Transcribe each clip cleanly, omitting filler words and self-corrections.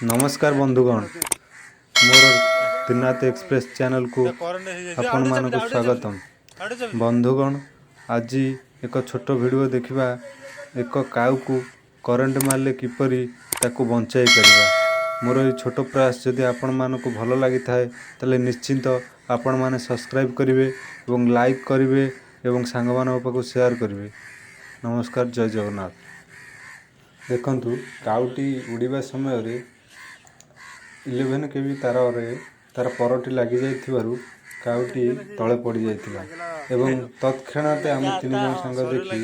ନମସ୍କାର ବନ୍ଧୁଗଣ, ମୋର ତ୍ରିନାଥ ଏକ୍ସପ୍ରେସ୍ ଚ୍ୟାନେଲକୁ ଆପଣମାନଙ୍କୁ ସ୍ୱାଗତମ। ବନ୍ଧୁଗଣ, ଆଜି ଏକ ଛୋଟ ଭିଡ଼ିଓ ଦେଖିବା, ଏକ କାଉକୁ କରେଣ୍ଟ ମାରିଲେ କିପରି ତାକୁ ବଞ୍ଚାଇ ପାରିବା। ମୋର ଏଇ ଛୋଟ ପ୍ରୟାସ ଯଦି ଆପଣମାନଙ୍କୁ ଭଲ ଲାଗିଥାଏ, ତାହେଲେ ନିଶ୍ଚିନ୍ତ ଆପଣମାନେ ସବସ୍କ୍ରାଇବ୍ କରିବେ ଏବଂ ଲାଇକ୍ କରିବେ ଏବଂ ସାଙ୍ଗମାନଙ୍କ ପାଖକୁ ସେୟାର କରିବେ। ନମସ୍କାର, ଜୟ ଜଗନ୍ନାଥ। ଦେଖନ୍ତୁ, କାଉଟି ଉଡ଼ିବା ସମୟରେ 11 କେଭି ତାରରେ ତାର ପରଟି ଲାଗିଯାଇଥିବାରୁ କାଉଟି ତଳେ ପଡ଼ିଯାଇଥିଲା ଏବଂ ତତ୍କ୍ଷଣାତ୍ ଆମେ ତିନି ଜଣ ସାଙ୍ଗ ଦେଖି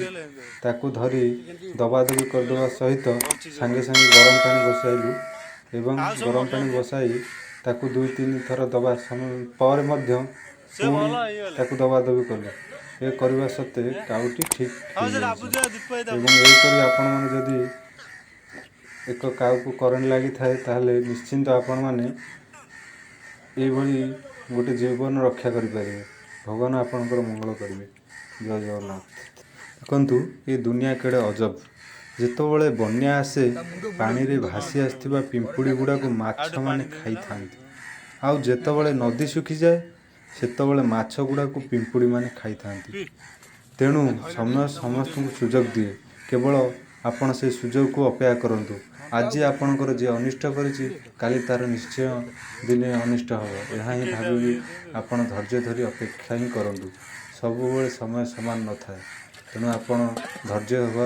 ତାକୁ ଧରି ଦବାଦବି କରିଦେବା ସହିତ ସାଙ୍ଗେ ସାଙ୍ଗେ ଗରମ ପାଣି ବସାଇଲୁ ଏବଂ ଗରମ ପାଣି ବସାଇ ତାକୁ ଦୁଇ ତିନି ଥର ଦବା ପରେ ମଧ୍ୟ ପୁଣି ତାକୁ ଦବାଦବି କଲୁ। ଏ କରିବା ସତ୍ତ୍ୱେ କାଉଟି ଠିକ୍ ହେଇଯାଇଛି। ଏବଂ ଏହିପରି ଆପଣମାନେ ଯଦି ଏକ କାଉକୁ କରେଣ୍ଟ ଲାଗିଥାଏ, ତାହେଲେ ନିଶ୍ଚିନ୍ତ ଆପଣମାନେ ଏଇଭଳି ଗୋଟେ ଜୀବନ ରକ୍ଷା କରିପାରିବେ। ଭଗବାନ ଆପଣଙ୍କର ମଙ୍ଗଳ କରିବେ। ଜୟ ଜଗନ୍ନାଥ। ଦେଖନ୍ତୁ, ଏ ଦୁନିଆ କେଡ଼େ ଅଜବ। ଯେତେବେଳେ ବନ୍ୟା ଆସେ, ପାଣିରେ ଭାସି ଆସିଥିବା ପିମ୍ପୁଡ଼ି ଗୁଡ଼ାକୁ ମାଛମାନେ ଖାଇଥାନ୍ତି, ଆଉ ଯେତେବେଳେ ନଦୀ ଶୁଖିଯାଏ, ସେତେବେଳେ ମାଛ ଗୁଡ଼ାକୁ ପିମ୍ପୁଡ଼ିମାନେ ଖାଇଥାନ୍ତି। ତେଣୁ ସମୟ ସମସ୍ତଙ୍କୁ ସୁଯୋଗ ଦିଏ। କେବଳ ଆପଣ ସେ ସୁଯୋଗକୁ ଅପେକ୍ଷା କରନ୍ତୁ। ଆଜି ଆପଣଙ୍କର ଯିଏ ଅନିଷ୍ଟ କରିଛି, କାଲି ତାର ନିଶ୍ଚୟ ଦିନେ ଅନିଷ୍ଟ ହେବ। ଏହା ହିଁ ଭାବିକି ଆପଣ ଧୈର୍ଯ୍ୟ ଧରି ଅପେକ୍ଷା ହିଁ କରନ୍ତୁ। ସବୁବେଳେ ସମୟ ସମାନ ନଥାଏ, ତେଣୁ ଆପଣ ଧୈର୍ଯ୍ୟ ହେବା